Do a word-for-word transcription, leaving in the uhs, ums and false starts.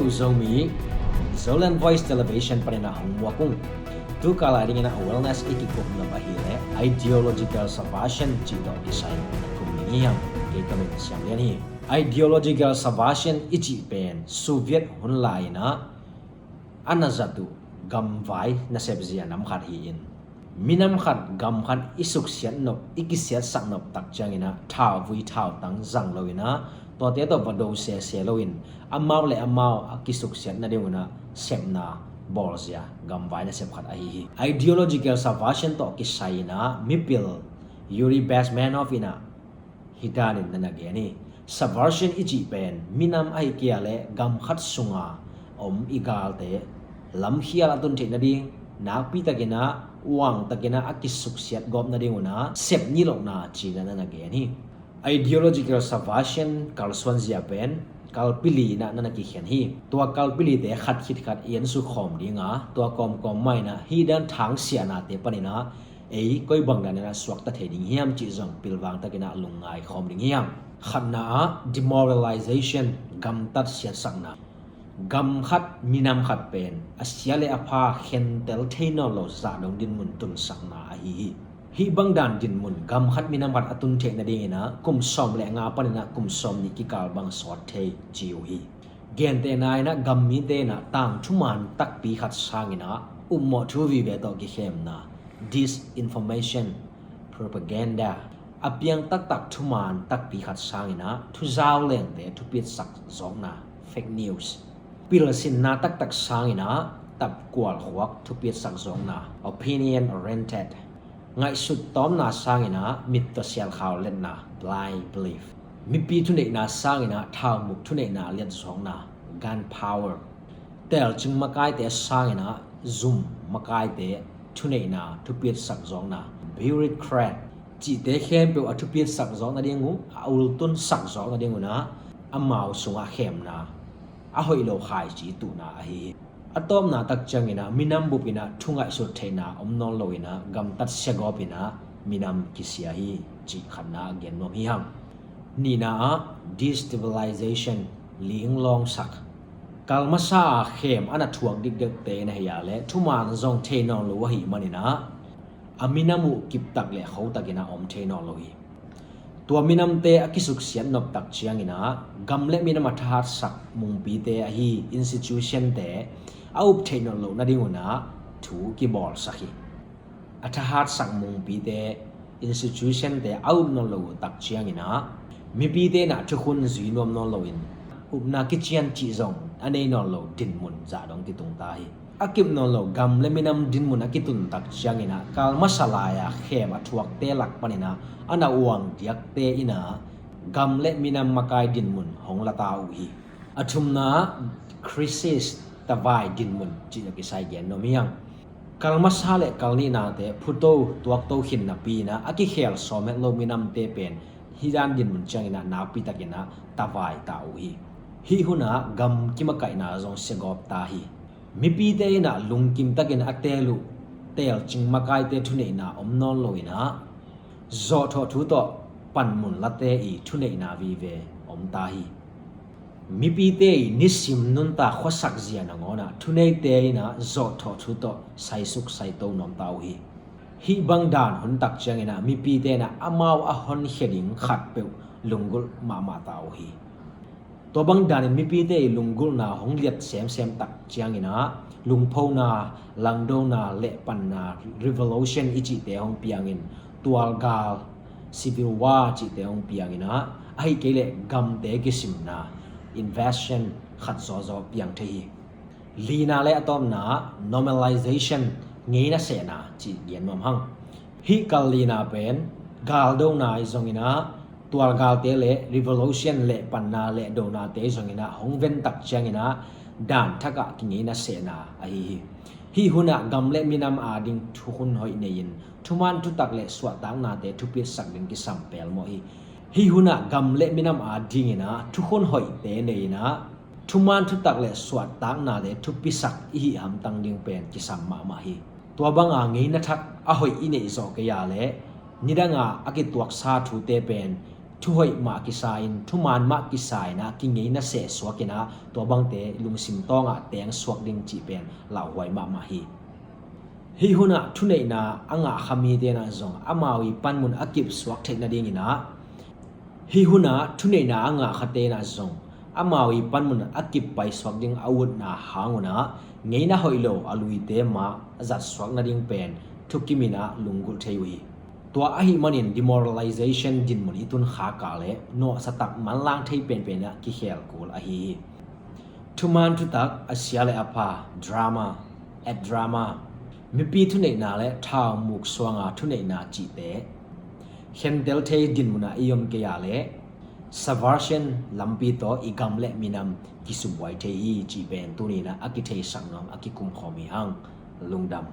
Zomi, Zoland Voice Television panin ah hong muak ung. Tu kal lai dingin ah awareness i kikup nop ahih leh ideological subversion cih tawh kisai kum ding hi hang. Kei ka min Siam Lian hi. Ideological subversion i cih pen Soviet hun lai-in ah a na zat uh gamvai nasep zia nam khat hi-in, minam khat gam khat i suksiat nop, i kisiatsak nop tak ciangin ah thauvui thautang zang loin ah, tuate tawh va do sese loin, amau le amau a kisuksiat nadingun ah sepna bawlzia gamvai nasep khat ahi hi. Ideological subversion tawh kisai-in ah mipil Yuri Bezmenov in ah hih danin na na gen hi. Subversion i cih pen minam ahih kei leh gam khat sunga om i galte lamkhial a tun theih nading, nakpitakin ah, uangtakin ah a kisuksiat gawp nadingun ah sep nilohna ci-in ah na na gen hi. Ideological subversion kalsuanzia pen kalpi li-in ah na na kikhen hi. Tua kalpi lite khat khit khat i ensuk khawm ding a, tua kawmkawm mah in ah hih dan thangsiahnate panin ah ei koi bang danin ah suakta thei ding hiam cih zong pilvang takin ah lungngai khawm ding hi hang. Khatna ah demoralization, gamtat siatsakna. Gam khat, minam khat pen a sia le a pha khentel thei nawn lo zah dong dinmun tunsakna ahi hi. Hih bang dan dinmun gam khat, minam khat a tun theih nadingin ah kum sawm le nga panin ah kum sawm nih kikal bang sawt thei ci uh hi. Gentehna in ah gam mite in ah tang thuman takpi khat sangin ah upmawh thu vive tawh kikhemna, disinformation, propaganda, a piang taktak thuman takpi khat sangin ah thuzau lengte thupiatsak zawkna, fake news, pilsinna taktak sangin ah tapkual khuak thupiatsak zawkna, opinion oriented, ngaihsut tawmna sangin ah mittaw sialkhau letna, blind belief, mipi thuneihna sangin ah thaumuk thuneihna liatzawkna, gun power, teelcing makaite sangin ah zum makaite thuneihna thupiatsak zawkna, bureaucrat, cihte khempeuh a thupiatsak zawk nading uh, a ultunsak zawk nadingun ah amau sungah khemna, a hoih lo khaici tuhna ahi hi. A tawpna tak ciangin ah minam bup in ah thu ngaihsut theihna om nawn loin ah gamtat siagawp in ah minam kisia hi cih khatna a gen nuam hi hang. Nihna ah destabilization, linglawngsak. Kal masa a khem a na thuak dikdekte in ahih leh thuman zong thei nawn lo ahih manin ah a minam uh kiptak le khotakin ah om thei nawn lo hi. Tua minamte a kisuksiat nop tak ciangin ah gam le minam a thahatsak mungpite ahi institutionte a up theih nawn loh nadingun ah thu kibawlsak hi. A thahatsak mungpite, institutionte a up nawn lo uh tak ciangin ah mipite in ah thukhun zui nuam nawn loin upna kician cih zong a nei nawn lo dinmun zah dong kitung ta hi. A kip nawn lo gam le minam dinmun a kitun tak ciangin ah kal masa lai-a khem a thuakte lak panin ah a na uang diakte in ah gam le minam makai dinmun hong la ta uh hi. A thumna crisis, tavai dinmun cih a kisai gen nuam hi hang. Kal masa le kal nihnate phuto tuakto khin napi in ah a kikhel sawm het lo minamte pen hih dan dinmun ciangin ah nakpitakin ah tavai ta uh hi. Hih hun ah gam kimakaihna zong siagawp ta hi. Mipite in ah lungkim takin a teel uh teelcing makaite thuneihna om nawn loin ah zawhthawh thu tawh panmun late i thuneihna vive om ta hi. Mipite i nisim nuntak khuasak zia nangawn ah thuneite in ah zawhthawh thu tawh saisuk saito nuam ta uh hi. Hih bang dan hun tak ciangin ah mipite in ah amau a honkhia ding khatpeuh lunggulh mahmah ta uh hi. Tua bang danin mipite i lunggulhna hong liat semsem tak ciangin ah lungphona, langdona, lehpanna, revolution i cihte hong piangin, tualgal, civil war cihte hong piangin ah, ahih kei leh gamte kisimna, invasion khat zawzaw piang thei hi. Lina le a tawpna normalization, ngeina sehna cih gen nuam hang. Hih kal lina pen galdona i zongin ah tualgalte le revolution lehpanna lehdonate i zongin ah hong ventak ciangin ah dan thakah kingeina sehna ahi hi. Hih hunah gam le minam ading thukhun hoih nei-in thuman thutak le suahtaknate thupiatsak ding kisam pelmawh hi. Hih hunah gam le minam adingin ah thukhun hoihte nei-in ah thuman thutak le suahtaknate thupisak i hih hamtang ding pen kisam mahmah hi. Tua banga ngeina thak a hoih i neih zawh kei a leh nidanga a kituaksa thute pen Thuhoih mah kisa in, thuman mah kisa in ah, kingeina sehsuak in ah, tua bangte lungsim tawngah teng suak ding cih pen lauhuai mahmah hi. Hih hunah thuneihna a ngahkha mite in ah zong amau ii panmun a kipsuak theih nadingin ah, hih hunah thuneihna a ngahkhate in ah zong amau ii panmun a kippaisuak ding a utna hang un ah, ngeina hoih lo a luite mah a zatsuak nading pen thukim in ah lunggulh thei uh hi. Tua ahih manin demoralization dinmun i tun khak leh nawhsa tak manlang thei penpen ah kikhel kul ahi hi. Thuman thutak, a sia le a pha, drama, at drama, mipi thuneihna le thau muk suanga thuneihna cihte khentel thei dinmun ah i om kei a leh subversion lampi tawh i gam le minam kisumhuai thei hi cih pen tuni in ah a kitheisak nuam a kikumkhawm hi hang. Lungdam.